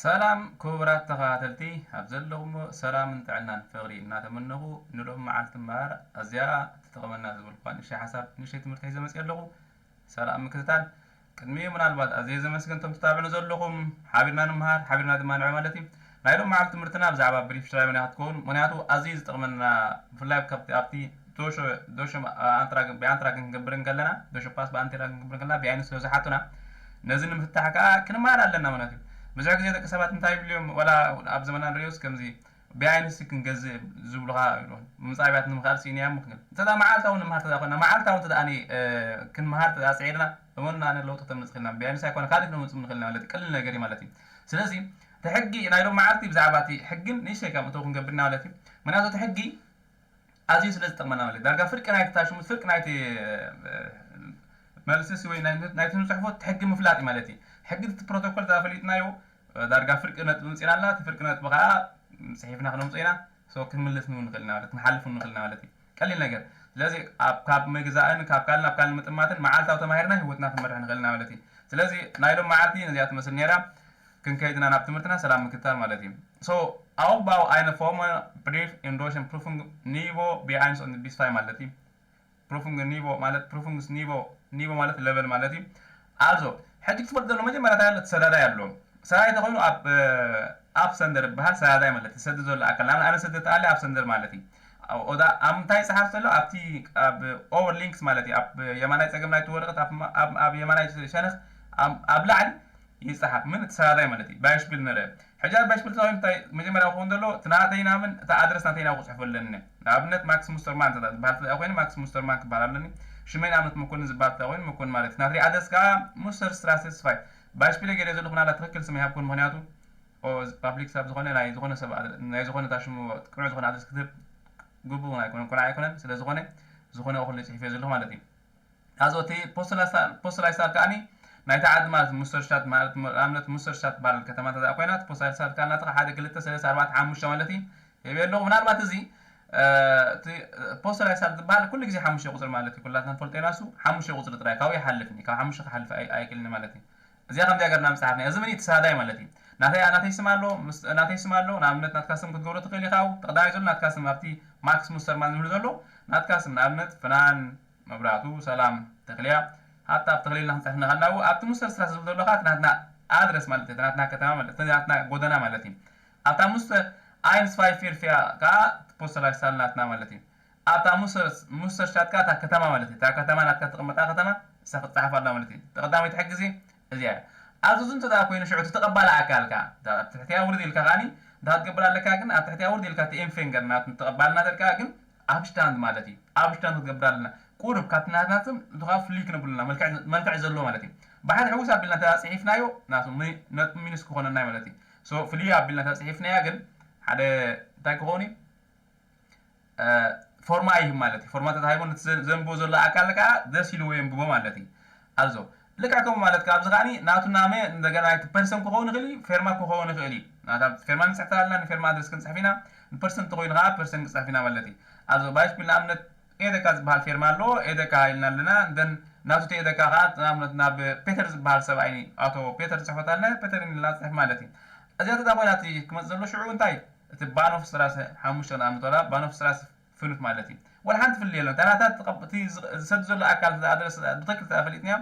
ሰላም ክቡራት ተኸታተልቲ፣ ኣብ ዘለኹሞ ሰላምን ጥዕናን ፍቕሪ እናተመነኹ፣ ንሎም መዓልቲ እምበኣር ኣዝያ ትጠቕመና ዝበልኩዋ ንእሽተይ ሓሳብ፣ ንእሽተይ ትምህርቲ ሒዘ መፅእ ኣለኹ። ሰላም ምክትታል። ቅድሚኡ ምናልባት ኣዝየ ዘመስግን እቶም ትታብዕኑ ዘለኹም፣ ሓቢርና ንምሃር፣ ሓቢርና ድማ ንዕበ ማለት እዩ። ናይ ሎም መዓልቲ ትምህርትና ብዛዕባ ብሪፍ ሽራይበን እያ ክትከውን፣ ምኽንያቱ ኣዝዩ ዝጠቕመና፣ ብፍላይ ካብቲ ኣብቲ ዶሾ ዶሾ ኣንትራግ ብኣንትራግ ክንገብር እንከለና፣ ዶሾ ፓስ ብኣንትራግ ክንገብር እንከለና፣ ብኣይኑ ስለ ዝሓቱና፣ ነዚ ንምፍታሕ ከዓ ክንመሃር ኣለና ማለት እዩ። ብዙሕ ግዜ ደቂ ሰባት እንታይ ይብሉ እዮም፣ ወላ ኣብ ዘመና ንሪኦስ ከምዚ ብኣይንሲ ክንገዝእ ዝብሉኻ ይብሉ። ምምፃእ ኣብያት ንምኽኣል ስኢንያ ምክንያት እንተ መዓልታዊ ንምሃር ተዳ ኮይና፣ መዓልታዊ እንተ ኣነ ክንመሃር ተዳ ፅዒርና፣ እመኑና፣ ኣነ ለውጢ ተምፅእ ክልና ብኣይንሲ ኣይኮነ ካልእ ክነምፅእ ንኽእል ኢና ማለት እዩ። ቀሊል ነገር እዩ ማለት እዩ። ስለዚ እቲ ሕጊ ናይ ሎም መዓልቲ ብዛዕባ እቲ ሕግን ንእሽተይ ከም እቶ ክንገብርና ማለት እዩ። ምክንያቱ እቲ ሕጊ ኣዝዩ ስለ ዝጠቕመና ማለት እዩ። ዳርጋ ፍርቂ ናይቲ ታሽሙት፣ ፍርቂ ናይቲ፣ እ፣ መልስስ ወይ ናይ፣ ናይቲ ንጽሕፎ እቲ ሕጊ ምፍላጥ እዩ ማለት እዩ። ሕጊ እቲ ፕሮቶኮል ተፈሊጥናዮ፣ እ፣ ዳርጋ ፍርቂ ነጥቢ ምጽኢና ኣላ። እቲ ፍርቂ ነጥቢ ከኣ ጽሒፍና ክነምጽኦ ኢና። ሶ ክንምልስ ንውን ንኽእል ኢና ማለት፣ ክንሓልፍ እውን ንኽእል ኢና ማለት እዩ። ቀሊል ነገር። ስለዚ ኣብ፣ ካብ ምግዛእን ካብ ካልእ ናብ ካልእ ምጥማትን መዓልታዊ ተማሂርና ህይወትና ክንመርሕ ንኽእል ኢና ማለት እዩ። ስለዚ ናይ ሎም መዓልቲ ነዚኣ ትመስል ነይራ። ክንከይድ ኢና ናብ ትምህርትና፣ ሰላም ምክትታል ማለት እዩ። So aufbau eine Formel brief in Deutschen Prüfung Niveau B eins und B zwei ማለት እዩ። Prüfung Niveau ማለት፣ Prüfungsniveau፣ ኒቮ ማለት ሌቨል ማለት እዩ። Also ሕጂ ክትፈልጥ ዘሎ መጀመርያ እንታይ ኣሎ? እቲ ሰዳዳይ ኣሎ። ሰዳዳይ ተኾይኑ ኣብ፣ ኣብ ሰንደር ይበሃል። ሰዳዳይ ማለት እዩ። ሰዲ ዘሎ ኣካል። ንኣብነት ኣነ ሰዲ ተኣለ ኣብ ሰንደር ማለት እዩ። ኣብ ኦዳ ኣብ ምንታይ ይጽሓፍ ዘሎ? ኣብቲ ኣብ ኦቨር ሊንክስ ማለት እዩ። ኣብ የማናይ ጸገም ናይቲ ወረቐት ኣብ፣ ኣብ፣ ኣብ የማናይ ሸነኽ ኣብ፣ ኣብ ላዕሊ ይጽሓፍ። ምን እቲ ሰዳዳይ ማለት እዩ። ባይሽፒል ንርአ። ሕጂ ኣብ ባይሽፒል ተኾይኑ እንታይ መጀመርያ ክኸውን ዘሎ? እቲ ናተይ ናምን እቲ ኣድረስ ናተይ ናብ ክጽሕፎ ኣለኒ። ንኣብነት ማክስ ሙስተርማን እንተ ዝበሃል እንተ ኮይኑ ማክስ ሙስተርማን ክበሃል ኣለኒ። ሽመይ ንኣብነት መኮንን ዝበሃል እንተ ኮይኑ መኮንን ማለት እዩ። ናተይ ኣድረስ ከኣ ሙስተር ስትራሰ ስፋይ። ባይሽፒል ገለ ዘለኹ ናላ ትኽክል ስም ይሃብኩን ምኽንያቱ ኦ፣ እዚ ፓብሊክ ሰብ ዝኾነ ናይ ዝኾነ ሰብ ኣድረ-፣ ናይ ዝኾነ እታ ሽሙ ቅኑዕ ዝኾነ ኣድረስ ክትህብ ግቡእ እውን ኣይኮነን፣ ቅኑዕ ኣይኮነን። ስለ ዝኾነ፣ ዝኾነ ኩሉ ጽሒፈ ዘለኹ ማለት እዩ። ኣዞ እቲ ፖስት ላይሳል፣ ፖስት ላይሳል ከኣኒ ናይቲ ዓዲ ማለት ሙስተርሽታት ማለት ም-፣ ኣብነት ሙስተርሽታት ትበሃል ከተማ እንተ ደኣ ኮይና፣ እቲ ፖስት ላይሳል ከኣ ናትኻ ሓደ፣ ክልተ፣ ሰለስተ፣ ኣርባዕተ፣ ሓሙሽተ ማለት እዩ። ይህብ ኣለኹ። ምናልባት እዚ፣ እ፣ እቲ ፖስት ላይሳል ዝበሃል ኩሉ ግዜ ሓሙሽተ ቁጽሪ ማለት እዩ። ኩላትና ንፈልጦ ኢና፣ እሱ ሓሙሽተ ቁጽሪ ጥራይ ካብኡ ይሓልፍኒ፣ ካብ ሓሙሽተ ክሓልፍ ኣይ-፣ ኣይክእልኒ ማለት እዩ። እዚኣ ከምዚኣ ገርና ምጽሓፍና። እዚ ምን እዩ? ተሳዳይ ማለት እዩ። ናተይ፣ ናተይ ስም ኣሎ፣ ምስ-፣ ናተይ ስም ኣሎ። ንኣብነት ናትካ ስም ክትገብሮ ትኽእል ኢኻ። ኣብኡ እቲ ቀዳማይ ዘሎ ናትካ ስም ኣብቲ ማክስ ሙስተርማን ዝብል ዘሎ ናትካ ስም፣ ንኣብነት ፍናን መብራቱ ሰላም ተኽልያ። ሃብታ ኣብ ተኽልየ ኢልና ክንጽሕፍ ንኽእል። ኣብኡ ኣብቲ ሙስተር ስትራሰ ዝብል ዘሎ ከኣ እቲ ናትና ኣድረስ ማለት እዩ። እቲ ናትና ከተማ ማለት፣ እቲ ናትና ጎደና ማለት እዩ። ኣብታ ሙስተር ኣይንስፋይ ፊርፊያ ከኣ ፖስተ ላይሳል ናትና ማለት እዩ። ኣብታ ሙስተር፣ ሙስተር ሽታት ከኣ እታ ከተማ ማለት እዩ። እታ ከተማ ናትካ ትቕመጣ ከተማ ንሳ ክትጽሓፍ ኣለዋ ማለት እዩ። እቲ ቀዳመይቲ ሕጊ እዚ እዚኣ እያ። ኣዝዙ እንተ ደኣ ኮይኑ ሽዑ እቲ ተቐባሊ ኣካል ከኣ ኣብ ትሕቲኣ ውርድ ኢልካ ከኣኒ እንታይ ክትገብር ኣለካ ግን ኣብ ትሕቲኣ ውርድ ኢልካ እቲ ኤምፌንገር ናቱ ተቐባሊ ናተልካ ግን ኣብሽታንድ ማለት እዩ። ኣብሽታንድ ክትገብር ኣለና። ቁሩብ ካብቲ ናትና ስም እንተኾነ ፍሉይ ክነብሉ ኣለና። መልክዕ፣ መልክዕ ዘለዎ ማለት እዩ። ብሓደ ሕውስ ኣቢልና እንተ ጽሒፍናዮ ናቱ ሚ-፣ ነጥቢ ሚኒስ ክኾነና እዩ ማለት እዩ። ሶ ፍሉይ ኣቢልና እንተ ጽሒፍናያ ግን ሓደ እንታይ ክኸውን እዩ? እ፣ ፎርማ ይህብ ማለት እዩ። ፎርማ ተታሂቡ ነቲ ዘ-፣ ዘንብቦ ዘሎ ኣካል ከኣ ደስ ኢልዎ የንብቦ ማለት እዩ። ኣዞ ልክዕ ከምኡ ማለት ከኣ ኣብዚ ከኣኒ ናቱ ናመ እንደገና እቲ ፐርሰን ክኸውን ይኽእል እዩ፣ ፌርማ ክኸውን ይኽእል እዩ። ናታ ፌርማ ንጽሕፍ ኣለና፣ ንፌርማ ኣድረስ ክንጽሕፍ ኢና፣ ንፐርሰን ተኾይኑ ከኣ ፐርሰን ክንጽሕፍ ኢና ማለት እዩ። ኣዞ ባይሽፒል ንኣብነት ኤደካ ዝበሃል ፌርማ ኣለዎ፣ ኤደካ ኢልና ኣለና። እንደን ናቱ እቲ ኤደካ ከኣ ንኣብነት ናብ ፔተር ዝበሃል ሰብኣይ፣ ኣቶ ፔተር ጽሕፈት ኣለና፣ ፔተር ኢልና ንጽሕፍ ማለት እዩ። እዚኣ ተታ ኮይና እቲ ክመጽእ ዘሎ ሽዑ እንታይ? እቲ ባኖፍ ስራሰ ሓሙሽተ ንኣብነት ዋላ ባኖፍ ስራሰ ፍኑት ማለት እዩ። ወላ ሓንቲ ፍልልይ የለን። እታ ናታ ትቐብ-፣ እቲ ዝቕ-፣ ዝሰድ ዘሎ ኣካል፣ እቲ ኣድረስ ብትኽክል ተፈሊጥናዮ፣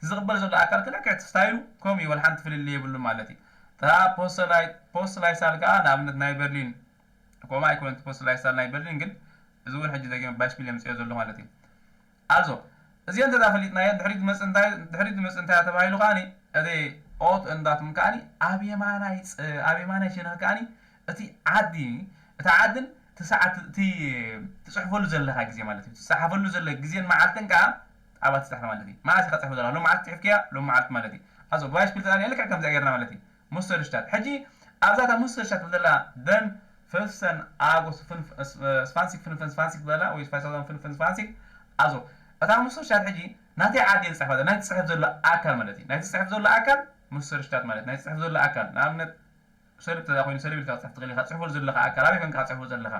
ዝቕበል ዘሎ ኣካል ክልክዕ እቲ ስታይሉ ከምኡ እዩ፣ ወላ ሓንቲ ፍልልይ የብሉ ማለት እዩ። እታ ፖስት ላይ-፣ ፖስት ላይሳል ከኣ ንኣብነት ናይ በርሊን፣ ከምኡ ኣይኮነን እቲ ፖስት ላይሳል ናይ በርሊን፣ ግን እዚ እውን ሕጂ ደጊመ ባይሽፒል የምጽኦ ዘሎ ማለት እዩ። ኣዞ፣ እዚኦ እንተ ፈሊጥናዮ፣ ድሕሪት ዝመጽእ እንታይ፣ ድሕሪት ዝመጽእ እንታይ ተባሂሉ ከኣኒ፣ እቲ ኦት እንዳትም ከኣኒ፣ ኣብ የማናይ ጸ-፣ ኣብ የማናይ ሸነኽ ከኣኒ፣ እቲ ዓዲ፣ እቲ ዓድን እቲ ሰዓት፣ እቲ ትጽሕፈሉ ዘለኻ ግዜ ማለት እዩ። ትጽሓፈሉ ዘሎ ግዜን መዓልትን ከኣ ኣብኣ ትጽሕፍ ማለት እዩ። መዓስ ኢኻ ትጽሕፎ ዘለኻ? ሎም መዓልቲ ጽሒፍክያ? ሎም መዓልቲ ማለት እዩ። ኣዞ፣ ባይሽፒል ተኣልያ ልክዕ ከምዚኣ ጌርና ማለት እዩ። ሙስተርሽታት። ሕጂ ኣብዛ እታ ሙስተርሽታት ትብል ዘላ ደን ፍሰን ኣጎስ ፍን-፣ ስ-፣ ስፋንሲክ ፍንፍን ስፋንሲክ ትብል ዘላ ወይ ስፋይሳውዛን ፍንፍን ስፋንሲክ። ኣዞ፣ እታ ሙስተርሽታት ሕጂ ናተይ ዓዲ እየ ዝጽሕፋ ዘላ፣ ናይ ትጽሕፍ ዘሎ ኣካል ማለት እዩ። ናይ ትጽሕፍ ዘሎ ኣካል ሙስተርሽታት ማለት ናይ ትጽሕፍ ዘሎ ኣካል። ንኣብነት ሰሊብ ተዛ ኮይኑ ሰሊብ ኢልካ ክትጽሕፍ ትኽእል ኢኻ። ትጽሕፈሉ ዘለኻ ኣካል ኣበይ ኮንካ ክትጽሕፎ ዘለኻ?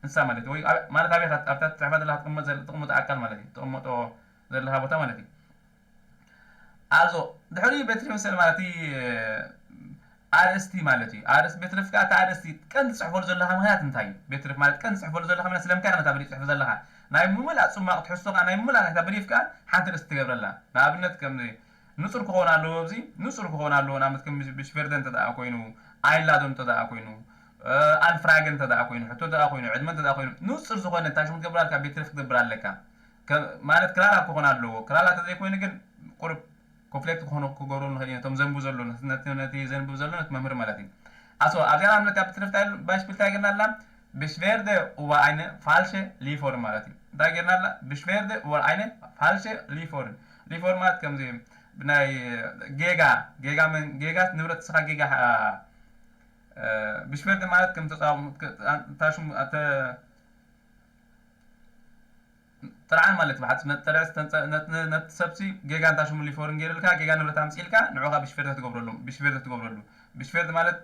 ንሳ ማለት ወይ ኣብ- ማለት ኣበይ ኢኻ ኣብታ ትፅሕፋ ዘለኻ ትቕመጥ ዘለ- ትቕመጦ ኣካል ማለት እዩ። ትቕመጦ ዘለኻ ቦታ ማለት እዩ። ኣዞ ድሕሪ ቤትሪፍ ምስል ማለት እዩ። ኣርእስቲ ማለት እዩ። ኣርእስቲ ቤትሪፍ ከዓ እቲ ኣርእስቲ ቀንዲ ትፅሕፈሉ ዘለኻ ምክንያት እንታይ እዩ? ቤትሪፍ ማለት ቀንዲ ትፅሕፈሉ ዘለኻ ምክንያት ስለምንታይ ነታ ብሪፍ ትፅሕፍ ዘለኻ? ናይ ምምላእ ፅማቕ ትሕዝቶ ከዓ ናይ ምምላእ ናይታ ብሪፍ ከዓ ሓንቲ ርእስቲ ትገብረላ። ንኣብነት ከም ንጹር ክኾን ኣለዎ። ኣብዚ ንጹር ክኾን ኣለዎ። ንኣብነት ከም ብሽቨርደ እንተ ደኣ ኮይኑ፣ ኣይንላዶ እንተ ደኣ ኮይኑ፣ ኣንፍራገ እንተ ደኣ ኮይኑ፣ ሕቶ ደኣ ኮይኑ፣ ዕድመ እንተ ደኣ ኮይኑ፣ ንጹር ዝኾነ እንታይ ሽሙ ትገብር ኣለካ? ቤትሪፍ ክትገብር ኣለካ። ከ- ማለት ክላላ ክኾን ኣለዎ። ክላላ እንተ ዘይኮይኑ ግን ቁሩብ ኮንፍሊክት ክኾኑ ክገብሩ ንኽእል እዮም። እቶም ዘንቡ ዘሎ ነቲ ነቲ ዘንቡ ዘሎ ነቲ መምህር ማለት እዩ። ኣሶ ኣብዚኣ ንኣብነት ኣብ ትርፍታ ባሽፒል እንታይ ጌርና ኣላ? ብሽቬርደ ኡበር ኣይነ ፋልሸ ሊፎር ማለት እዩ። እንታይ ጌርና ኣላ? ብሽቬርደ ኡበር ኣይነ ፋልሸ ሊፎር። ሊፎር ማለት ከምዚ ብናይ ጌጋ ጌጋ መን ጌጋ ንብረት ስኻ ጌጋ ብሽቨርድ ማለት ከም ተጻውታ ሽሙ ጥርዓን ማለት ብሓፂ ነጥርዕ ነቲ ሰብሲ ጌጋ እንታ ሽሙ ሊፎርን ገይርልካ ጌጋ ንብረት ኣምፅኢልካ ንዑኻ ብሽቨርደ ትገብረሉ ብሽቨርደ ትገብረሉ ብሽቨርድ ማለት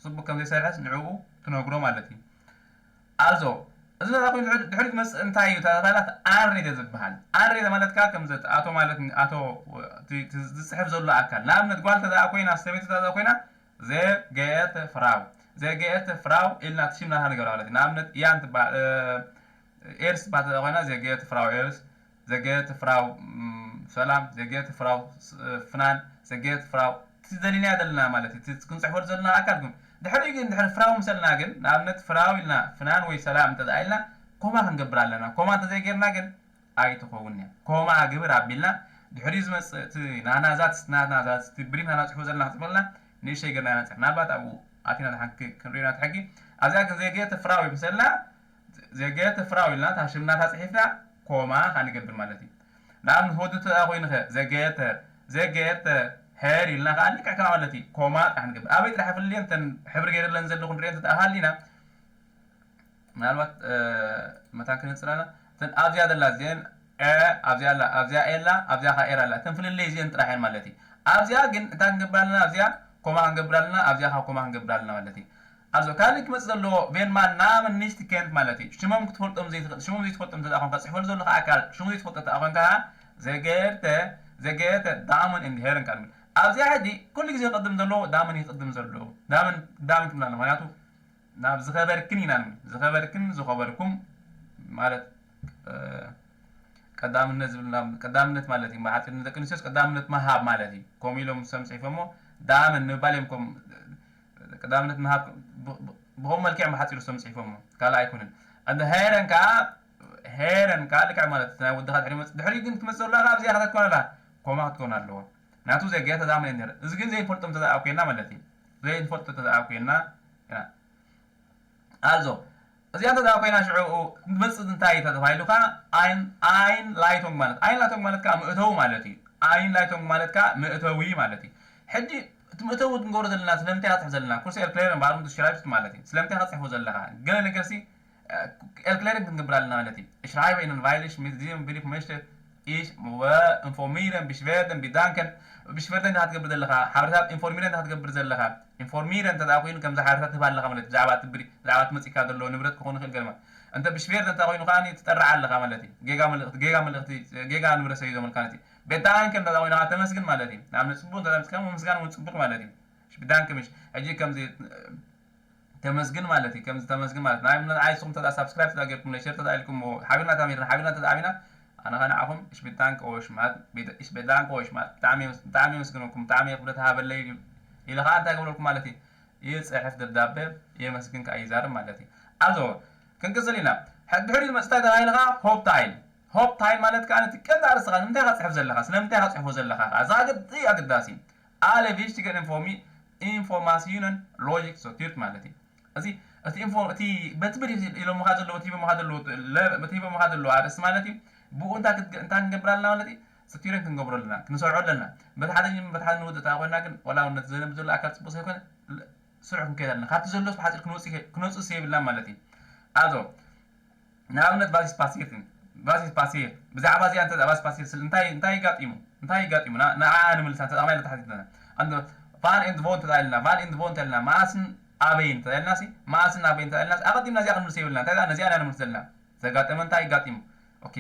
ፅቡቅ ከም ዘይሰርሐስ ንዕኡ ትነግሮ ማለት እዩ። ኣዞ እዚ ነታ ኮይኑ ድሕሪ ዝመፅእ እንታይ እዩ ተባላት ኣንሬደ ዝበሃል ኣንሬደ ማለት ከዓ ከም ኣቶ ማለት ኣቶ ዝፅሕፍ ዘሎ ኣካል ንኣብነት ጓል ተደኣ ኮይና ሰበይቲ ተደኣ ኮይና ዘገየተ ፍራው ዘገየተ ፍራው ኢልና እቲ ሽም ናታ ንገብራ ማለት እዩ። ንኣብነት እያን ትበሃል ኤርስ ትበሃል ተደኣ ኮይና ዘገየተ ፍራው ኤርስ ዘገየተ ፍራው ሰላም ዘገየተ ፍራው ፍናን ዘገየተ ፍራው እቲ ደሊናዮ ዘለና ማለት እዩ። እቲ ክንፅሕፈሉ ዘለና ኣካል ግን ድሕሪኡ ግን ድሕሪ ፍራው ምሰልና ግን ንኣብነት ፍራው ኢልና ፍናን ወይ ሰላም እንተደኣ ኢልና ኮማ ክንገብር ኣለና። ኮማ እንተዘይጌርና ግን ኣይትኸውን እያ። ኮማ ግብር ኣቢልና ድሕሪኡ ዝመፅእ እቲ ናና ዛትስ ናትና ዛትስ እቲ ብሪፍ ናና ፅሕፎ ዘለና ክፅበልና ንእሽተይ ጌርና ኢና ንፅሕፍ። ምናልባት ኣብኡ ኣቲና ዝሓንክ ክንሪኦ ኢና እቲ ሕጊ ኣብዚኣ ግን ዘገየተ ፍራው ይምሰልና ዘገየተ ፍራው ኢልና እታ ሽምናታ ፅሒፍና ኮማ ከዓ ንገብር ማለት እዩ። ንኣብነት ወዲ ተኣ ኮይንኸ ዘገየተ ዘገየተ ሄር ኢልና ከዓ ልክዕ ከኣ ማለት እዩ ኮማ ጥራሕ ንገብር። ኣበይ ጥራሕ ፍልልየን እተን ሕብሪ ገይረለን ዘለኹ ንሪአን ተተኣሃሊና ምናልባት መታን ክንፅረና እተን ኣብዚኣ ዘላ እዚአን ኣብዚኣ ኣላ ኣብዚኣ ኤላ ኣብዚኣ ከዓ ኤር ኣላ እተን ፍልልይ እዚአን ጥራሕ እየን ማለት እዩ። ኣብዚኣ ግን እንታይ ክንገብር ኣለና ኣብዚኣ ኮማ ክንገብር ኣለና ኣብዚኣ ከዓ ኮማ ክንገብር ኣለና ማለት እዩ። Also ካልእ ክመፅእ ዘለዎ ቬንማ ናምን ኒሽት ኬንት ማለት እዩ። ሽሞም ክትፈልጦም ዘይትኽእል ሽሞም ዘይትፈልጦም እንተ ደኣ ኮንካ ፅሕፈሉ ዘለካ ኣካል ሽሙ ዘይትፈልጦ እንተ ደኣ ኮንካ ዘገየተ ዘገየተ ዳምን እንድሄርን ካልምን ኣብዚኣ ሕጂ ኩሉ ግዜ ክቕድም ዘለዎ ዳምን ይቕድም ዘለዎ ዳምን ዳምን ክብላ ኣሎ ምክንያቱ ናብ ዝኸበርክን ኢና ንብል ዝኸበርክን ዝኸበርኩም ማለት ቀዳምነት ዝብል ቀዳምነት ማለት እዩ። ብሓፂሩ ንደቂ ኣንስትዮስ ቀዳምነት ምሃብ ማለት እዩ። ከምኡ ኢሎም ሰም ፅሒፎሞ ዳምን ንምባል እዮም ከም ቀዳምነት ምሃብ ብኸም መልክዕ ብሓፂሩ ሰም ፅሒፎሞ ካልእ ኣይኮንን። እንደ ሄረን ከዓ ሄረን ከዓ ልክዕ ማለት ናይ ወድኻ ድሕሪ መፅ ድሕሪ ግን ትመፅእ ዘለዋ ኣብዚኣ ከተትኮን ኣላ ኮማ ክትኮን ኣለዎ። ናቱ ዘገየ ተዛመ ነር እዚ ግን ዘይፈልጦም ተዛ ኮይና ማለት እዩ። ዘይንፈልጦ ተዛ ኮይና ኢና ኣዞ እዚኣ እንተ ኮይና ሽዑ መፅእ እንታይ እዩ ተባሂሉ ከዓ ኣይን ኣይን ላይቶንግ ማለት ኣይን ላይቶንግ ማለት ከዓ ምእተዊ ማለት እዩ። ኣይን ላይቶንግ ማለት ከዓ ምእተዊ ማለት እዩ። ሕጂ እቲ ምእተዊ ክንገብሮ ዘለና ስለምንታይ ክፅሕፍ ዘለና ኩርሲ ኤርክሌርን ባሩም ሽራይብስት ማለት እዩ። ስለምንታይ ክፅሕፎ ዘለካ ገለ ነገር ሲ ኤርክሌርን ክንገብር ኣለና ማለት እዩ። ሽራይበ ኢነን ቫይልሽ ሚት ዚም ብሊፍ መሽተ ኢሽ ወ ኢንፎርሚረን ብሽቨርደን ቢዳንከን ብሽቨርደን ዲኻ ትገብር ዘለኻ ሓበሬታት ኢንፎርሚረን ዲኻ ትገብር ዘለኻ ኢንፎርሚረን እንተ ኮይኑ ከምዚ ሓበሬታት ትህባ ኣለኻ ማለት ብዛዕባ ትብሪ ብዛዕባ ትመፂካ ዘሎ ንብረት ክኾን ይኽእል ገልማ እንተ ብሽቨርደን እንተ ኮይኑ ከዓ ትጠርዓ ኣለኻ ማለት እዩ። ጌጋ መልእኽቲ ጌጋ መልእኽቲ ጌጋ ንብረት ሰዩ ዘመልካ ማለት እዩ። ቤዳንከን እንተ ኮይኑ ከዓ ተመስግን ማለት እዩ። ንኣብነት ፅቡቅ እንተ ምፅካ ምምስጋን እውን ፅቡቅ ማለት እዩ። ቢዳንከ ምሽ ሕጂ ከምዚ ተመስግን ማለት እዩ። ከምዚ ተመስግን ማለት ናይ እምነት ኣይ ስኹም ተዳ ሳብስክራይብ ተዳ ጌርኩም ለ ሸር ተዳ ኢልኩም ሓቢርና ታሚርና ሓቢርና ተዳ ዓቢና ኣነ ኸ ንዓኹም እሽ ቤዳንክ ኦሽ ማለት እሽ ቤዳንክ ኦሽ ማለት ብጣዕሚ ብጣዕሚ የመስግነኩም ብጣዕሚ ክብረት ሃበለይ ኢለ ኸዓ እንታይ ክብለልኩም ማለት እዩ። ይፅሕፍ ደብዳቤ የመስግን ከዓ ይዛርብ ማለት እዩ። ኣዞ ክንቅፅል ኢና። ድሕሪ መፅታይ ተባሂልኻ ሆፕ ታይም ሆፕ ታይም ማለት ከዓ ነቲ ቀንዲ ኣርእስኻ ንምንታይ ኻ ፅሕፍ ዘለኻ ስለምንታይ ኻ ፅሕፎ ዘለኻ እዛ ግዲ ኣገዳሲ ኣለ ቪሽቲገን ኢንፎርሚ ኢንፎርማሲዩንን ሎጂክ ሶቲርት ማለት እዩ። እዚ እቲ ኢንፎ እቲ በቲ ብሪፍ ኢሎምኻ ዘለዎ እቲ ሂቦምኻ ዘለዎ እቲ ሂቦምኻ ዘለዎ ኣርእስቲ ማለት እዩ። ብኡ እንታይ እንታይ ክንገብር ኣለና ማለት እዩ። ስቲሪን ክንገብሮ ኣለና ክንሰርዖ ኣለና። በቲ ሓደ በቲ ሓደ ንወድእ ተኣ ኮይና ግን ዋላ እውን ነቲ ዘነብ ዘሎ ኣካል ፅቡቅ ዘይኮነ ስርሑ ክንከይድ ኣለና ካብቲ ዘሎስ ብሓፂር ክንወፅእ ክንወፅእ የብልና ማለት እዩ። ኣዞ ንኣብነት ቫሲስ ፓሲር ቫሲስ ፓሲር ብዛዕባ እዚኣ እንተ ቫሲስ ፓሲር ስል እንታይ እንታይ ጋጢሙ እንታይ ጋጢሙ ንዓ ንምልሳ ተጠቕማ ኢለ ተሓቲትና ቫን ኤንድ ቮን ተዳልና ቫን ኤንድ ቮን ተልና መዓስን ኣበይን እንተልና ሲ መኣስን ኣበይን እንተልና ሲ ኣቐዲምና እዚኣ ክንምልስ የብልና። እንታይ ነዚኣ ኢና ንምልስ ዘለና? ዘጋጠመ እንታይ ይጋጢሙ? ኦኬ፣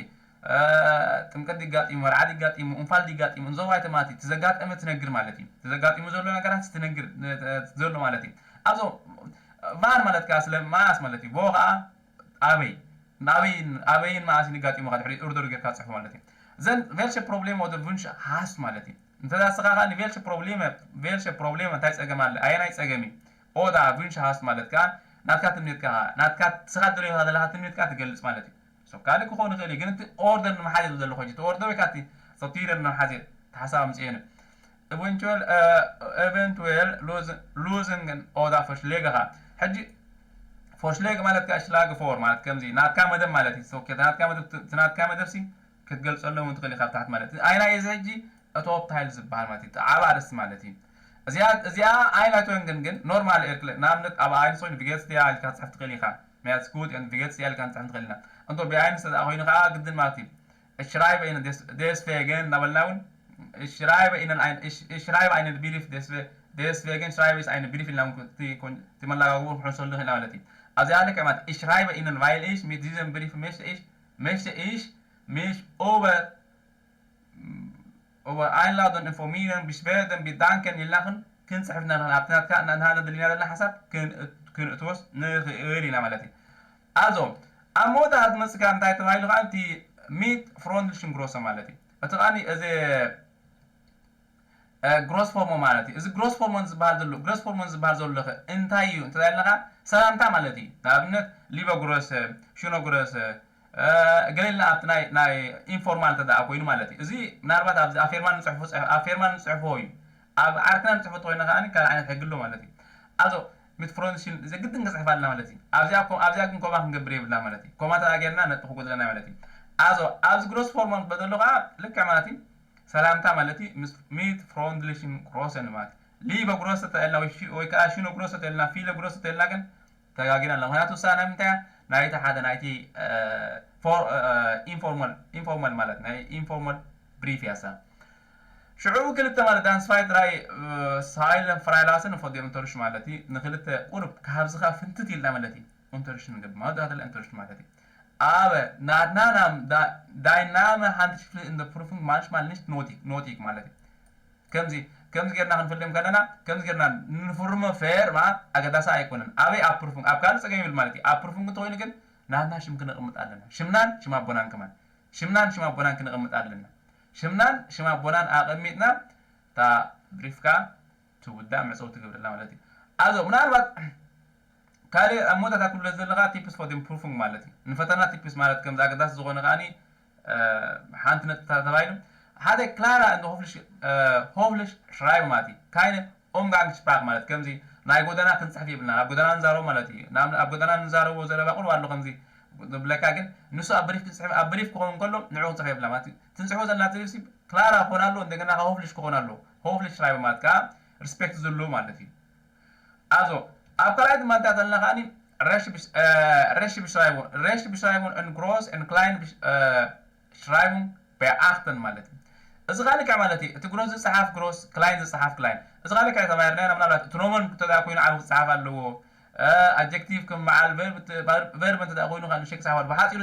ጥምቀት ይጋጢሙ፣ መርዓት ይጋጢሙ፣ እንፋል ይጋጢሙ፣ እንዞ ዋይተ ማለት እዩ። ዘጋጠመ ትነግር ማለት እዩ። ዘጋጢሙ ዘሎ ነገራት ትነግር ዘሎ ማለት እዩ። ኣብዞ ቫን ማለት ከዓ ስለ መኣስ ማለት እዩ። ቦ ከዓ ኣበይ ኣበይን ኣበይን መኣስን ይጋጢሙ ከድሕሪ ኦርደር ጌርካ ጽሕፎ ማለት እዩ። ዘን ቬልሸ ፕሮብሌም ወደ ቭንሽ ሃስት ማለት እዩ። እንተ ስኻ ከኣ ንቬልሸ ፕሮብሌም ቬልሸ ፕሮብሌም እንታይ ጸገም ኣለ? ኣየናይ ጸገም እዩ? ኦዳ ቪንሽ ሃስት ማለት ከኣ ናትካ ትምኒትካ ናትካ ስኻ ደለኻ ዘለኻ ትምኒትካ ትገልጽ ማለት እዩ። ሶ ካልእ ክኾን ይኽእል እዩ፣ ግን እቲ ኦርደር ንምሓዝ እዩ ዘሎ ኮይኑ እቲ ኦርደር ወይ ከዓ እቲ ሶቲረን ንምሓዝ እዩ ተሓሳብ ምጽኤ ነው። Eventual eventual losing ኦዳ ፎሽሌግ ኻ ሕጂ ፎሽሌግ ማለት ከዓ ሽላግ ፎር ማለት ከምዚ ናትካ መደብ ማለት እዩ። ሶ ናትካ መደብ ናትካ መደብ ሲ ክትገልጸሎም እውን ትኽእል ኢኻ ብታሕት ማለት እዩ። ኣይና እዚ ሕጂ እቶ ኦፕታይል ዝበሃል ማለት እዩ። ዓብ ኣርእስቲ ማለት እዩ። እዚኣ እዚኣ ኣይላይቶንግን ግን ኖርማል ኤርክለ ንኣብነት ኣብ ኣይንሶ ቪገትስ ዲያ ኢልካ ክትፅሕፍ ትኽእል ኢኻ። ምክንያቱ ስኩት ን ቪገትስ ዲያ ኢልካ ክንፅሕፍ ትኽእል ኢና። እንቶ ቢኣይንስ ተኣ ኮይኑ ከዓ ግድን ማለት እዩ። እሽራይበ ኢነ ዴስፌገን እናበልና እውን እሽራይበ ኢነን እሽራይበ ኣይነ ብሪፍ ዴስፌገን ሽራይበ ኢስ ኣይነ ብሪፍ ኢልና እውን ትመላጋግቦ ክንሕንሰሉ ንኽእል ማለት እዩ። ኣብዚኣ ልክዕ ማለት እሽራይበ ኢነን ቫይል ኢሽ ሚት ዚዘን ብሪፍ ሜሽተ ኢሽ ሜሽተ ኢሽ ሚሽ ኦቨር እወ ኣይንላዶን ኢንፎርሚረን ቢስበደን ቢዳንከን ኢልና ክን ክንጽሕፍ ነኽን ኣብቲ ናትካ ናትና ደሊና ዘለና ሓሳብ ክንእትወስ ንኽእል ኢና ማለት እዩ። ኣዞ ኣብ መወዳእታ ዝመጽእ ከኣ እንታይ ተባሂሉ ከኣ እቲ ሚት ፍሮንድልሽን ግሮሰ ማለት እዩ። እቲ ከኣ እዚ ግሮስ ፎርሞ ማለት እዩ። እዚ ግሮስ ፎርሞን ዝበሃል ዘሎ ግሮስ ፎርሞን ዝበሃል ዘሎ ከ እንታይ እዩ እንተ ኢልናኻ ሰላምታ ማለት እዩ። ንኣብነት ሊበ ግሮሰ ሽኖ ግሮሰ ገለ ኢልና ኣብቲ ናይ ናይ ኢንፎርማል እንተ ደኣ ኮይኑ ማለት እዩ። እዚ ምናልባት ኣብዚ ኣፌርማን ንፅሕፎ ኣፌርማን ንፅሕፎ እዩ። ኣብ ዓርክና ንፅሕፎ ተኮይና ከኣ ካልእ ዓይነት ሕጊ ኣሎ ማለት እዩ። ኣዞ ሚት ፍሮንሽን ዘግድን ክፅሕፍ ኣለና ማለት እዩ። ኣብዚኣ ኣብዚኣ ግን ኮማ ክንገብር የብልና ማለት እዩ። ኮማ ተኣ ጌርና ነጥቢ ክጎድለና ማለት እዩ። ኣዞ ኣብዚ ግሮስ ፎርሞን በደሎ ከኣ ልክዕ ማለት እዩ። ሰላምታ ማለት እዩ። ሚት ፍሮንድሊሽን ግሮሰን ማለት ሊበ ግሮሰ ተልና ወይ ከዓ ሽኖ ግሮሰ ተልና ፊለ ግሮሰ ተልና ግን ተጋጊና ኣሎ። ምክንያቱ እሳ ናይ ምንታይ ናይቲ ሓደ ናይቲ ኢንፎርማል ኢንፎርማል ማለት ናይ ኢንፎርማል ብሪፍ ያሳ ሽዑ ክልተ ማለት ዳንስፋይ ጥራይ ሳይለን ፍራይላስን ፈዲኦም እንተርሽ ማለት እዩ። ንክልተ ቁርብ ካብዚ ከ ፍንትት ኢልና ማለት እዩ። እንተርሽ ንገብር ማለት ዳተለ እንተርሽ ማለት እዩ። ኣበ ናትና ናም ዳይናመ ሃንትሽፍል እንደ ፕሩፍንግ ማንሽ ማልንሽ ኖቲክ ኖቲክ ማለት እዩ። ከምዚ ከምዚ ጌርና ክንፈልዮም ከለና ከምዚ ጌርና ንፍርሞ ፌር ማለት ኣገዳሲ ኣይኮነን። ኣበይ ኣብ ፕሩፍንግ ኣብ ካልእ ጸገም ይብል ማለት እዩ። ኣብ ፕሩፍንግ እንተኮይኑ ግን ናትና ሽም ክነቕምጥ ኣለና። ሽምናን ሽም ኣቦናን ከማን ሽምናን ሽም ኣቦናን ክነቕምጥ ኣለና። ሽምናን ሽም ኣቦናን ኣቐሚጥና እታ ብሪፍካ ትውዳእ መዕጸዊ ትገብረላ ማለት እዩ። ኣዞ ምናልባት ካልእ ኣብ መወዳእታ ክብሎ ዘለካ ቲፕስ ፎር ኢምፕሩቪንግ ማለት እዩ። ንፈተና ቲፕስ ማለት ከምዚ ኣገዳሲ ዝኾነ ከኣኒ ሓንቲ ነጥቢ ተባሂሉ ሓደ ክላራ እንደ ሆፍልሽ ሆፍልሽ ሽራይብ ማለት እዩ። ካይነ ኦምጋንግ ሽፕራክ ማለት ከምዚ ናይ ጎደና ክንፅሕፍ የብልና ኣብ ጎደና ንዛረቦ ማለት እዩ። ኣብ ጎደና ንዛረቦ ዘረባ ቁርብ ኣሎ ከምዚ ብለካ ግን ንሱ ኣብ ብሪፍ ክንፅሕፍ ኣብ ብሪፍ ክኸውን ከሎ ንዑ ክንፅሕፍ የብልና ማለት እዩ። ትንፅሕፎ ዘለና ትሪፍሲ ክላራ ክኾን ኣሎ እንደገና ሆፍልሽ ክኾን ኣሎ። ሆፍልሽ ሽራይብ ማለት ከዓ ሪስፔክት ዝሉ ማለት እዩ። ኣዞ ኣብ ካልኣይ ድማ እንታይ ተለና ከኣኒ ረሽ ብሽራይቡን ረሽ ብሽራይቡን ን ግሮስ ን ክላይን ሽራይቡን በኣክተን ማለት እዩ። እዚ ከዓ ልክዕ ማለት እዩ። እቲ ግሮስ ዝፀሓፍ ግሮስ ክላይን ዝፀሓፍ ክላይን እዚ ከዓ ልክዕ ተማሂርና ኢና። ምናልባት እቲ ኖመን እንተዳ ኮይኑ ዓብ ክፀሓፍ ኣለዎ። ኣጀክቲቭ ከም በዓል ቨርብ እንተዳ ኮይኑ ከዓ ንሸክ ፀሓፍ ኣሎ። ብሓፂሩ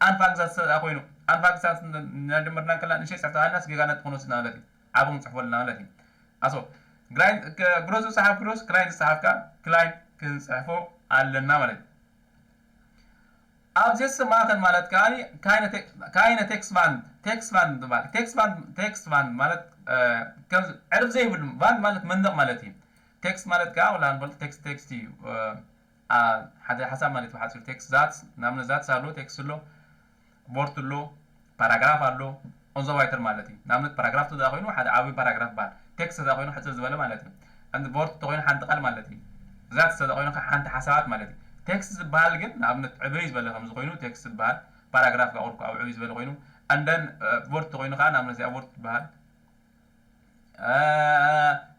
ኣንፋግዛት እንተዳ ኮይኑ ኣንፋግዛት እናጀመርና ከላ ንሸክ ፀሕተሃልና ስጌጋነት ክኾን ወስድና ማለት እዩ። ዓብ ክንፅሕፎ ኣለና ማለት እዩ። ኣሶ ግሮስ ዝፀሓፍ ግሮስ ክላይን ዝፀሓፍ ከዓ ክላይን ክንፅሕፎ ኣለና ማለት እዩ። ኣብዚ ስማኸን ማለት ከዓ ካይነ ቴክስ ቫን ቴክስ ቫን ትባል ቴክስ ቫን ቴክስ ቫን ማለት ከም ዕርፍ ዘይብሉ ቫን ማለት መንደቕ ማለት እዩ። ቴክስ ማለት ከዓ ወላ ንፈልጦ ቴክስ ቴክስት እዩ። ሓደ ሓሳብ ማለት ብሓፂሩ ቴክስ ዛት ናብነት ዛት ኣሎ ቴክስ ኣሎ ቦርት ኣሎ ፓራግራፍ ኣሎ ኦንዘ ዋይተር ማለት እዩ። ንኣብነት ፓራግራፍ ተዛ ኮይኑ ሓደ ዓብዪ ፓራግራፍ በሃል። ቴክስት ተዛ ኮይኑ ሕፅር ዝበለ ማለት እዩ። እንዲ ቦርት ተኮይኑ ሓንቲ ቃል ማለት እዩ። ዛት ተዛ ኮይኑ ከዓ ሓንቲ ሓሳባት ማለት እዩ። ቴክስት ዝበሃል ግን ንኣብነት ዕብይ ዝበለ ከምዚ ኮይኑ ቴክስት ዝበሃል ፓራግራፍ ከዓ ቁርኩ ኣብ ዕብይ ዝበለ ኮይኑ እንደን ቦርት ተኮይኑ ከዓ ንኣብነት እዚኣ ቦርት ትበሃል።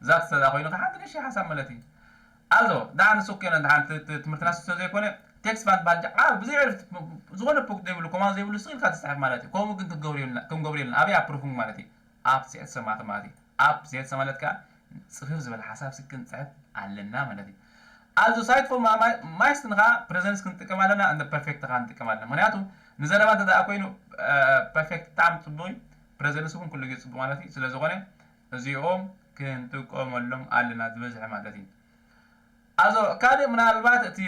ዛት ተዛ ኮይኑ ከዓ ሓንቲ ንእሽተይ ሓሳብ ማለት እዩ። ኣዞ ደሓን ንሱ ከነ ደሓን ትምህርትና ስቶ ዘይኮነ ቴክስት ቫን ባልጃ ዓብ ብዘይ ዕርፍቲ ዝኾነ ፖክ ዘይብሉ ኮማ ዘይብሉ ስቕ ኢልካ ትፅሕፍ ማለት እዩ። ከምኡ ግን ክንገብር የብልና ኣበይ ኣብ ፕሩፊንግ ማለት እዩ። ኣብ ሴት ሰማት ማለት እዩ። ኣብ ሴት ሰማለት ከዓ ፅፍፍ ዝበለ ሓሳብ ስክን ፅሕፍ ኣለና ማለት እዩ። Also site for meisten ከዓ presence ክንጥቀም ኣለና፣ እንደ perfect ከዓ ንጥቀም ኣለና። ምክንያቱ ንዘረባ እንተ ደኣ ኮይኑ perfect ብጣዕሚ ጽቡቕ እዩ፣ presence እውን ኩሉ ግዜ ጽቡቕ ማለት እዩ። ስለ ዝኾነ እዚኦም ክንጥቀመሎም ኣለና ዝበዝሐ ማለት እዩ። Also ካልእ ምናልባት እቲ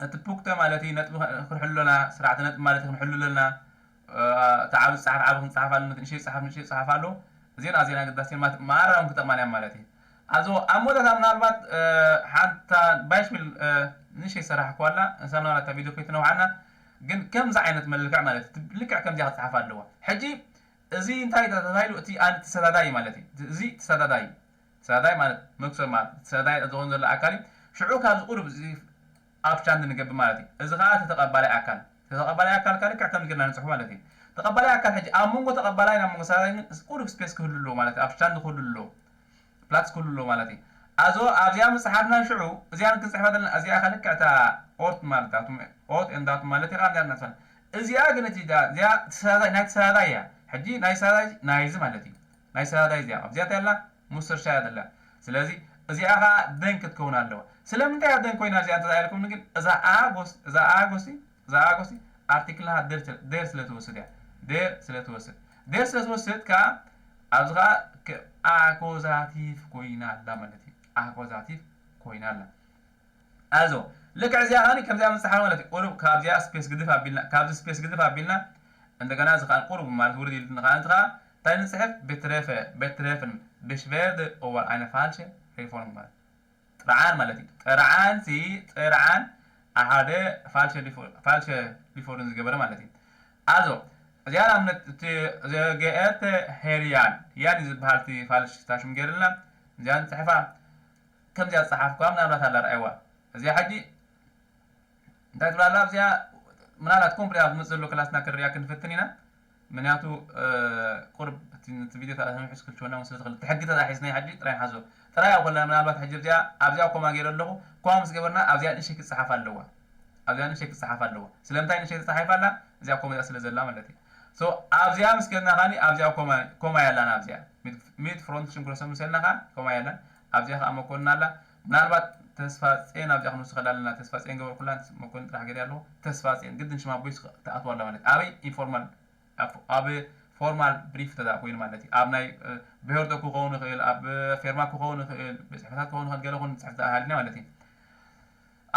እቲ ፑክተ ማለት እዩ ነጥቢ ክንሕሉ ኣለና፣ ስርዓተ ነጥቢ ማለት ክንሕሉ ኣለና። እቲ ዓቢ ዝጸሓፍ ዓቢ ክንጸሓፍ ኣለና፣ እቲ ንእሽተይ ዝጸሓፍ ንእሽተይ ዝጸሓፍ ኣሎ። እዚን ኣዝየን ኣገዳሲ ማለት ማራ እውን ክጠቕማና እዮም ማለት እዩ። Also ኣብ መወዳእታ ምናልባት ሓንታ ባይሽሚል ንእሽተይ ሰራሕኩዋ ኣላ፣ እሳ ምናልባት እታ ቪድዮ ከይትነውሓና፣ ግን ከምዚ ዓይነት መልክዕ ማለት እዩ፣ ልክዕ ከምዚኣ ክጸሓፍ ኣለዋ። ሕጂ እዚ እንታይ ተባሂሉ? እቲ ኣነ ተሰዳዳይ ማለት እዩ። እዚ ተሰዳዳይ ተሰዳዳይ ማለት መክሰብ ማለት ተሰዳዳይ ዝኾን ዘሎ ኣካል እዩ። ሽዑ ካብዚ ቁሩብ እዚ ኣፕስታንድ ንገብር ማለት እዩ። እዚ ከዓ እቲ ተቐባላይ ኣካል እቲ ተቐባላይ ኣካል ከዓ ልክዕ ከም ጌርና ንፅሑ ማለት እዩ። ተቐባላይ ኣካል ሕጂ ኣብ መንጎ ተቐባላይ ናብ መንጎ ተሰዳዳይ ግን ቁሩብ ስፔስ ክህሉ ኣለዎ ማለት እዩ። ኣፕስታንድ ክህሉ ኣለዎ፣ ፕላትስ ክህሉ ኣለዎ ማለት እዩ። Also ኣብዚኣ ምፅሓፍና ሽዑ እዚኣ ክንፅሕፋ ዘለና እዚኣ ከዓ ልክዕ እታ ኦርት ማለት ዳቱም ኦርት ኤንድ ዳቱም ማለት እዩ። እዚኣ ግን እቲ እዚኣ ተሰዳዳይ ናይ ተሰዳዳይ እያ። ሕጂ ናይ ተሰዳዳይ ናይዚ ማለት እዩ። ናይ ተሰዳዳይ እዚኣ ኣብዚኣ እንታይ ኣላ? ሙስተርሻ እያ ዘላ። ስለዚ እዚኣ ከዓ ደን ክትከውን ኣለዋ። ስለምንታይ እያ ደን ኮይና እዚኣ እንተ ኢልኩም ግን እዛ ኣጎስ እዛ ኣጎሲ እዛ ኣጎሲ ኣርቲክል ናሃ ዴር ስለ ትወስድ እያ። ዴር ስለ ትወስድ ዴር ስለ ትወስድ ከዓ ኣብዚ ከዓ ኣኮዛቲቭ ኮይና ኣላ ማለት እዩ። ኣኮዛቲቭ ኮይና ኣላ። Also ልክዕ እዚኣ ከኒ ከምዚኣ ምንፅሓፍ ማለት እዩ። ቁሩብ ካብዚኣ ስፔስ ግድፍ ኣቢልና ካብዚ ስፔስ ግድፍ ኣቢልና እንደገና እዚ ከዓ ቁሩብ ማለት ውርድ ኢልና ከዓ እዚ ከዓ እንታይ ንፅሕፍ? Betreffen betreffen beschwerde over eine falsche Reform ማለት ጥርዓን ማለት እዩ። ጥርዓን ሲ ጥርዓን ሓደ ፋልሸ ሊፎርን ዝገበረ ማለት እዩ። Also እዚኣ ንኣብነት እቲ ዘገኤተ ሄርያን ያን ዝበሃል እቲ ፋልሽ ታሽም ገይርልና እዚኣ ንፅሕፋ ከምዚኣ ዝፀሓፍኳ ምናልባት ኣላ ረኣይዋ። እዚኣ ሕጂ እንታይ ትብላላ ኣብዚኣ ምናልባት ኮምፕሊት ኣብ ዝመፅእ ዘሎ ክላስና ክንሪኣ ክንፍትን ኢና። ምክንያቱ ቁርብ እቲ ቪድዮ ተሰሚሑ ስክልችወና ስለ ዝኽእል እቲ ሕጊ ተታሒዝና ሕጂ ጥራይ ንሓዞ። ጥራይ ኣብ ኮላ ምናልባት ሕጂ ኣብዚኣ ኣብዚኣ ኮማ ገይረ ኣለኹ። ኮማ ምስ ገበርና ኣብዚኣ ንእሽተይ ክትፀሓፍ ኣለዋ። ኣብዚኣ ንእሽተይ ክትፀሓፍ ኣለዋ። ስለምንታይ ንእሽተይ ተፃሒፋ ኣላ? እዚኣ ኮማ እዚኣ ስለ ዘላ ማለት እዩ። So ኣብዚኣ ምስ ገድና ካኒ ኣብዚኣ ኮማ ኮማ ያላና ኣብዚኣ ሚድ ፍሮንት ሽንኩረ ሰሙን ሰልና ካ ኮማ ያላን ኣብዚኣ ከዓ መኮንና ኣላ። ምናልባት ተስፋ ጼን ኣብዚኣ ክንውስኸላ ኣለና። ተስፋ ጼን ገበርኩላ መኮንን ጥራሕ ገይረ ኣለኹ። ተስፋ ጼን ግድን ሽማ ቦይስ ትኣትዋ ኣላ ማለት ኣበይ ኢንፎርማል ኣብ ፎርማል ብሪፍ ተዳ ኮይኑ ማለት እዩ። ኣብ ናይ ብሄርዶ ክኸውን ይኽእል፣ ኣብ ፌርማ ክኸውን ይኽእል፣ ብፅሕፈታት ክኸውን ይኽእል፣ ገለ ኹን ፅሕፍቲ ኣሃሊና ማለት እዩ።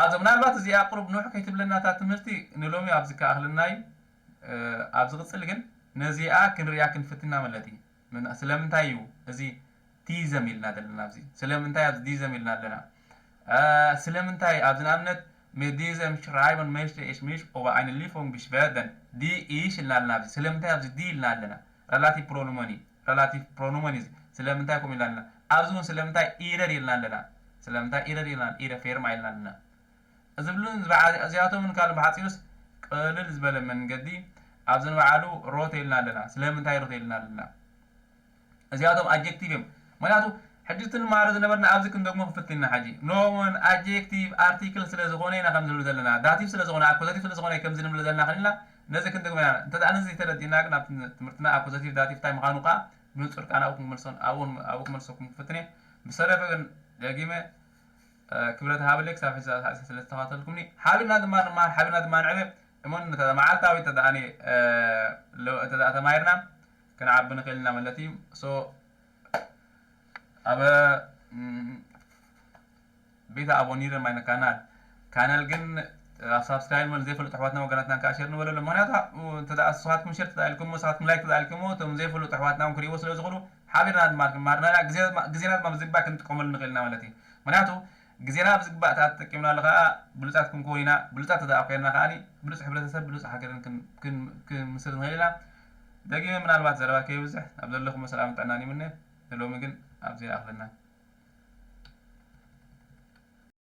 ኣዞ ምናልባት እዚኣ ቁሩብ ንውሕ ከይትብለና እታ ትምህርቲ ንሎሚ ኣብዚ ከኣኽልና እዩ። ኣብ ዝቕፅል ግን ነዚኣ ክንሪኣ ክንፍትና ማለት እዩ። ስለምንታይ እዩ እዚ ቲዘም ኢልና ዘለና ኣብዚ? ስለምንታይ ኣብዚ ዲዘም ኢልና ኣለና? ስለምንታይ ኣብዚ ንኣብነት mit diesem Schreiben möchte ich mich über eine Lieferung beschweren? Die ich ኢልና ኣለና ኣብዚ። ስለምንታይ ኣብዚ ዲ ኢልና ኣለና? ሬላቲቭ ፕሮኖመን እዩ። ሬላቲቭ ፕሮኖመን እዩ። ስለምንታይ ከምኡ ኢልና ኣለና? ኣብዚ እውን ስለምንታይ ኢረር ኢልና ኣለና? ስለምንታይ ኢረር ኢልና ኢረ ፌርማ ኢልና ኣለና? ዝብሉን እዚኣቶምን ካልእ ብሓፂሩስ ቅልል ዝበለ መንገዲ ኣብዚ ንባዕሉ ሮት ኢልና ኣለና። ስለምንታይ ሮት ኢልና ኣለና? እዚኣቶም ኣጀክቲቭ እዮም። ምክንያቱ ሕጂ እቲ ንመሃሮ ዝነበርና ኣብዚ ክንደግሞ ክንፍትን ኢና። ሕጂ ኖውን ኣጀክቲቭ ኣርቲክል ስለ ዝኾነ ኢና ከም ዝብል ዘለና ዳቲቭ ስለ ዝኾነ ኣኮዛቲቭ ስለ ዝኾነ ከምዚ ንብል ዘለና ክልና ነዚ ክንደግሞ ኢና። እንተ ደኣ ነዚ ተረዲእና ግን ኣብ ትምህርትና ኣኮዛቲቭ ዳቲቭ እንታይ ምዃኑ ከዓ ብንጹር ከዓ ናብኡ ክንመልሶ ኣብኡ ኣብኡ ክመልሰኩም ክፍትን እየ። ብሰረፈ ግን ደጊመ ክብረት ሃበለይ ክሳብ ሕዚ ሰዓት ስለ ዝተኸታተልኩምኒ ሓቢርና ድማ ንመሃር ሓቢርና ድማ ንዕበ። እሞን መዓልታዊ ተደኣኒ ተማሂርና ክንዓቢ ንኽእል ኢና ማለት እዩ። So ኣብ ቤታ ኣቦኒረ ማይነ ካናል ካናል ግን ኣብ ሳብስክራይብ ንበል ዘይፈልጡ ኣሕዋትና ወገናትና ከዓ ሸር ንበለሎም። ምክንያቱ እንተ ደኣ ንስኻትኩም ሸር ተዳኢልኩሞ ንስኻትኩም ላይክ ተዳኢልኩሞ እቶም ዘይፈልጡ ኣሕዋትና እውን ክርእይዎ ስለ ዝኽእሉ ሓቢርና ድማ ክንመሃር ኢና። ግዜና ድማ ብዝግባእ ክንጥቀመሉ ንኽእል ኢና ማለት እዩ። ምክንያቱ ግዜና ብዝግባእ ተተጠቂምናሉ ከዓ ብሉፃት ክንከውን ኢና። ብሉፃት ተደኣ ኮይና ከዓ ብሉፅ ሕብረተሰብ ብሉፅ ሃገርን ክንምስርት ንኽእል ኢና። ደጊመ ምናልባት ዘረባ ከይብዝሕ ኣብ ዘለኹሞ ሰላምን ጥዕናን ይምነ። ንሎሚ ግን ኣብዚ ይኣኽለና።